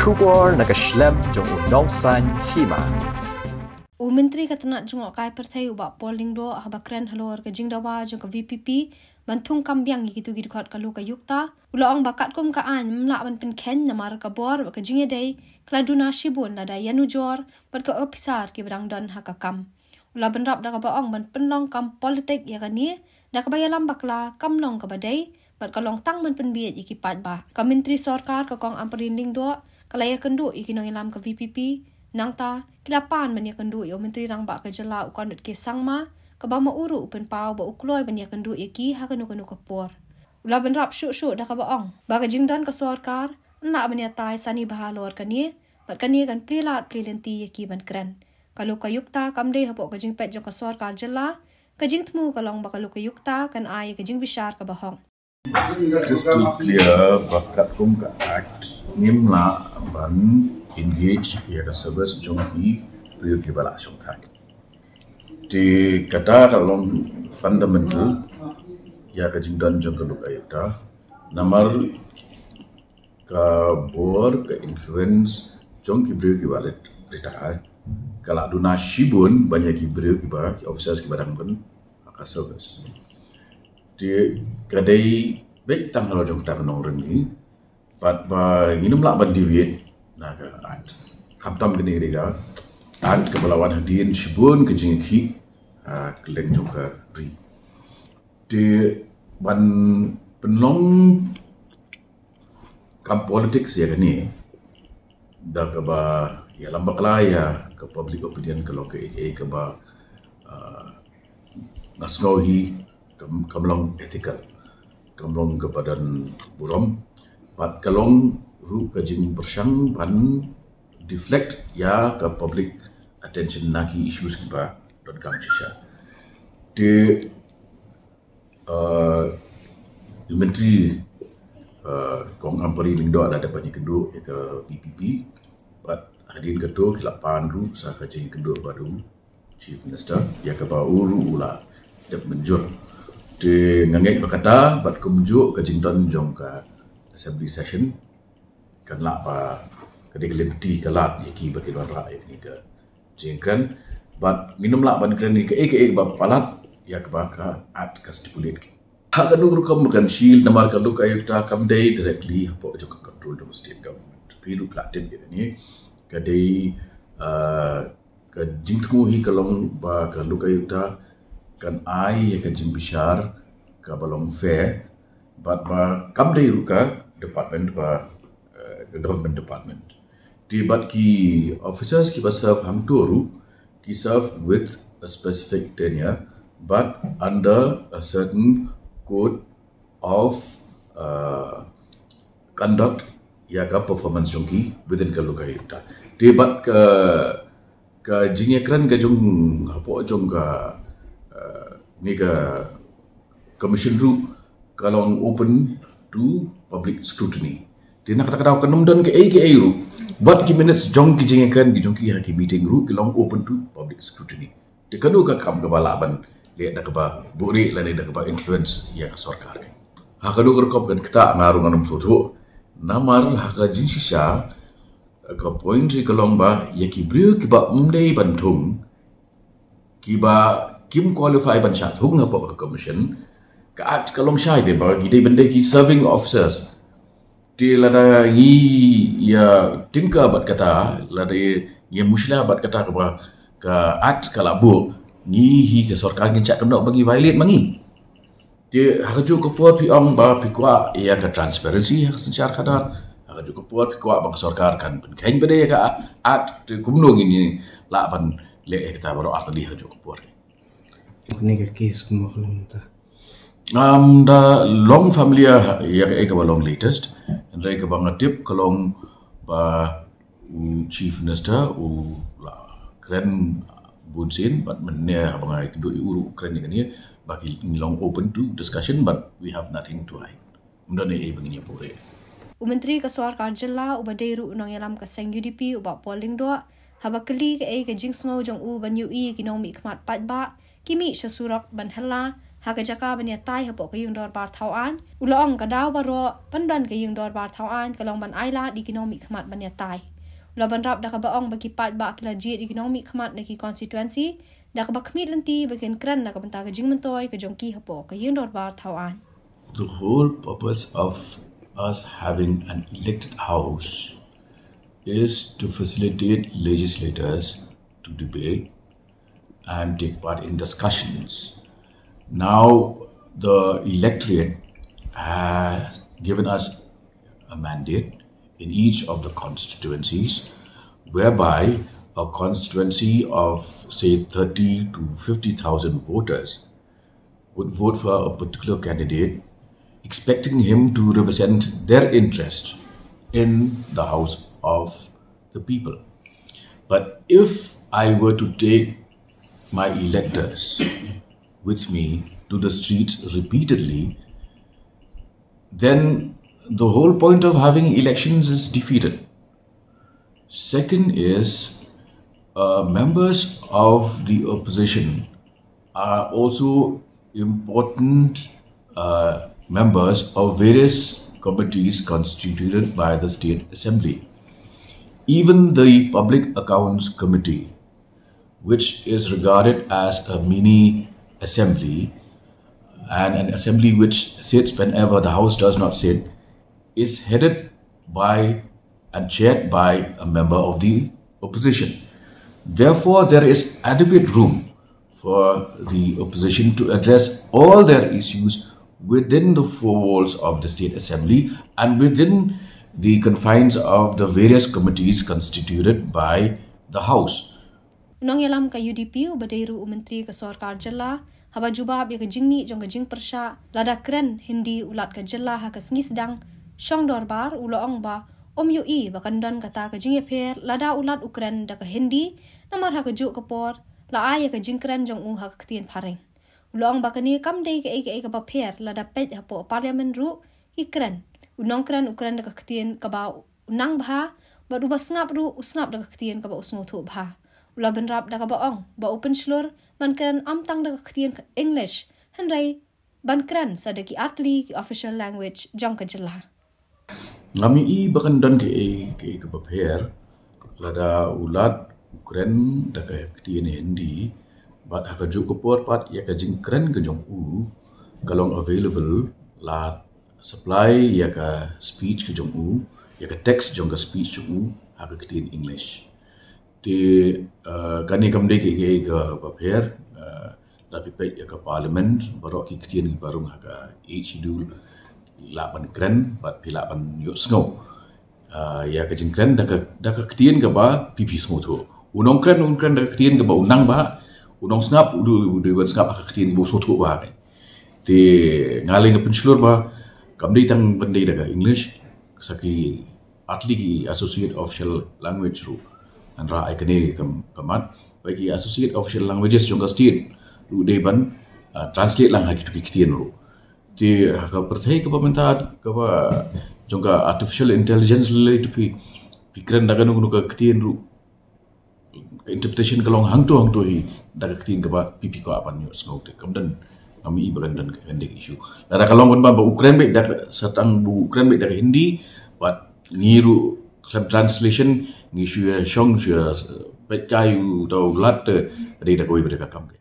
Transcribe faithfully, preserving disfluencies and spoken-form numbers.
Khubor na ka shlem jong u nongsan hima. U Myntri ka tnat jngohkai pyrthei u Bah Paul Lyngdoh haba kren halor ka jingdawa jong ka V P P ban thung kam biang ïa kitu ki dkhot ka Lokayukta, u la ong ba katkum ka aiñ ym lah ban pynkheiñ namar ka bor bad ka jingïadei ka la duna shibun lada ïanujor bad ka ophisar kiba dang don ha ka kam. U la bynrap da kaba ong ban pynlong kam politik ïa kane da kaba ïalam bakla kam long kaba dei bad ka long tang ban pynbiej ïa ki paidbah. Ka Myntri Sorkar ka Kong Ampareen Lyngdoh ka la ïakynduh ïa ki nongïalam ka V P P, nangta ki la pan ban ïakynduh ïa u Myntri Rangbah ka jylla u Conrad K Sangma, kaba ma u ruh u pynpaw ba u kloi ban ïakynduh ïa ki ha kano kano ka por. U la bynrap shuh shuh da kaba ong ba ka jingdon ka sorkar yn lah ban ïatai sani bha halor kane bad kane kan plie lad plie lynti ïa ki ban kren. Ka Lokayukta kam dei hapoh ka jingpeit jong ka sorkar jylla. Ka jingthmu ka long ba ka Lokayukta kan ai ïa ka jingbishar kaba hok. Crystal clear ba katkum ka act ngim lah ban engage ïa ka service jong ki briew kiba la shongthait. Te kata ka long fundamental ïa ka jingdon jong ka Lokayukta. Namar ka bor, ka influence jong ki briew kiba rit-, retire ka la duna shibun ban ïa ki briew kiba, ki officers kiba dang don ha ka service. Te ka dei beit tang halor jong kata ka nongrim hi bad ba ngin ym lah ban deviate na ka act. Khamtam kane ka dei ka act kaba la wan hadien shibun ka jingïakhih ha kylleng jong ka ri. Te ban pynlong kam politics ïa kane da kaba ïalam bakla ïa ka public opinion ka long kaei kaei kaba, ah, nga sngew hi kam, kam long ethical, kam long kaba don burom bad ka long ruh ka jingpyrshang ban deflect ïa ka public attention na ki issues kiba donkam shisha. Te, uh, i Myntri, uh, Kong Ampareen Lyngdoh la dep ban ïakynduh ïa ka V P P bad hadien kato ki la pan ruh sa ka jingïakynduh bad u Chief Minister ïa kaba u ruh u la dep mynjur. Te nga ngeit ba kata bad kumjuh ka jingdon jong ka assembly session kan lah ba ka dei ka lynti ka lad ïa kiba kin wanrah ïa kane ka jingkren bad ngin ym lah ban kren ïa kaei kaei ba palat ïa kaba ka act ka stipulate ki. Ha kano rukom kan shield namar ka Lokayukta kam dei directly hapoh jong ka control jong state government. Phi ruh phi la tip ïa kane ka dei, ah, ka jingthmu hi ka long ba ka Lokayukta kan ai ïa ka jingbishar kaba long fair bad ba kam dei ruh ka department ba, eh, ka government department. Te bad ki officers kiba serve hangto ruh ki serve with a specific tenure but under a certain code of, uh, conduct ïa ka performance jong ki within ka Lokayukta. Te bad ka, ka jingïakren ka jong hapoh jong ka, uh, ne ka commission ruh ka long open to public scrutiny. Te na kata ka daw kan ym don kaei kaei ruh bad ki minutes jong ki jingïakren ki jong ki ha ki meeting ruh ki long open to public scrutiny. Te kano ka kam kaba lah ban leh da kaba buhrieh lane da kaba influence ïa ka sorkar. Ha kano ka rukom kan kata nga ruh ngan ym sngewthuh. Namar ha ka jingshisha ka point ri ka long ba ïa ki briew kiba ym dei ban thung kiba kim qualify ban shah thung hapoh ka commission ka act ka long shai te ba ki dei ban dei ki serving officers. Te lada ngi ïa tyngka bad kata, lada ngi ïa mushlia bad kata kaba ka act ka la buh, ngi hi ka sorkar ngin shah kynnoh ba ngi violate ma ngi. Te ha kajuh ka por phi ong ba phi kwah ïa ka transparency ha ka synshar khadar, ha kajuh ka por phi kwah ba ka sorkar kan pynkheiñ ba dei ïa ka act, te kumno ngin lah ban leh ïa kata baroh artylli ha kajuh ka por. Kane ka case kumno ka long mynta? Um, da long familiar ïa kaei kaba long latest. Hynrei kaba nga tip ka long ba u Chief Minister u la kren bun sien bad mynne haba nga ïakynduh ïa u ruh u kren ïa kane ba ki long open to discussion but we have nothing to hide. Ym don ei ei ba ngin ïa buhrieh. U Myntri ka sorkar jylla uba dei ruh u nongïalam ka seng U D P u Bah Paul Lyngdoh, haba kylli kaei ka jingsngew jong u ban ïohi ïa ki nongmihkhmat paidbah ki mih sha surok ban hylla Ha ka jaka ban ïatai hapoh ka ïing dorbar thaw aiñ, u la ong ka daw baroh ban don ka ïing dorbar thaw aiñ ka long ban ai lad ïa ki nongmihkhmat ban ïatai. U la bynrap da kaba ong ba ki paidbah ki la jied ïa ki nongmihkhmat na ki constituency da kaba khmih lynti ba kin kren na ka bynta ka jingmyntoi ka jong ki hapoh ka ïing dorbar thaw aiñ. The whole purpose of us having an elected house is to facilitate legislators to debate and take part in discussions. Now, the electorate has given us a mandate in each of the constituencies whereby a constituency of, say, thirty to fifty thousand voters would vote for a particular candidate, expecting him to represent their interest in the House of the People. But if I were to take my electors with me to the streets repeatedly, then the whole point of having elections is defeated. Second is, uh, members of the opposition are also important, uh, members of various committees constituted by the State Assembly. Even the Public Accounts Committee, which is regarded as a mini assembly and an assembly which sits whenever the House does not sit, is headed by and chaired by a member of the opposition. Therefore, there is adequate room for the opposition to address all their issues within the four walls of the State Assembly and within the confines of the various committees constituted by the House. U nongïalam ka U D P uba dei ruh u Myntri ka Sorkar Jylla, haba jubab ïa ka jingmih jong ka jingpyrshah lada kren Hindi u Lat ka jylla ha ka sngi sdang shong dorbar, u la ong ba um ïohi ba kan don kata ka jingïapher lada u Lat u kren da ka Hindi, namar ha kajuh ka por la ai ïa ka jingkren jong u ha ka ktien phareng. U la ong ba kane kam dei kaei kaei kaba pher lada peit hapoh Parliament ruh ki kren. U nongkren u kren da ka ktien kaba u nang bha, bad uba sngap ruh u sngap da ka ktien kaba u sngewthuh bha. U la bynrap da kaba ong ba u pynshlur ban kren ym tang da ka ktien English, hynrei ban kren sa da ki artylli ki official language jong ka jylla. Ngam ïohi ba kan don kaei kaei kaba pher lada u Lat u kren da ka ktien Hindi, bad ha kajuh ka por pat ïa ka jingkren ka jong u ka long available, la supply ïa ka speech ka jong u, ïa ka text jong ka speech jong u ha ka ktien English. Te, uh, kane kam dei kaei kaei kaba pher, uh, lada phi peit ïa ka Parliament, baroh ki ktien kiba rung ha ka Eighth Schedule lah ban kren bad phi lah ban ïohsngew, uh, ïa ka jingkren da ka, da ka ktien kaba phi phi sngewthuh. U nongkren un kren da ka ktien kaba u nang bha, u nongsngap u dei, u dei ban sngap ha ka ktien kaba u sngewthuh bha. Te nga lei nga pynshlur ba kam dei tang ban dei da ka English, sa ki artylli ki associate official language ruh. Ngan rah ïa kane ka mat ba ki associate official languages jong ka state ruh dei ban, uh, translate lang ha kito ki ktien ruh. Te ha ka pyrthei kaba mynta kaba jong ka artificial intelligence lei, lei to phi, phi kren da kano kano ka ktien ruh, ka interpretation ka long hangto hangto hi da ka ktien kaba phi phi kwah ban ïohsngew. Te kam don, ngam ïohi ba kan don ka, kan don ka issue. Lada ka long kumba ba u kren beit da ka, sa tang ba u kren beit da ka Hindi bad ngi ruh khlem translation ngi shu ïa shong shu ïa peit kai uta u Lat, te dei da kawei pat ka kam ka.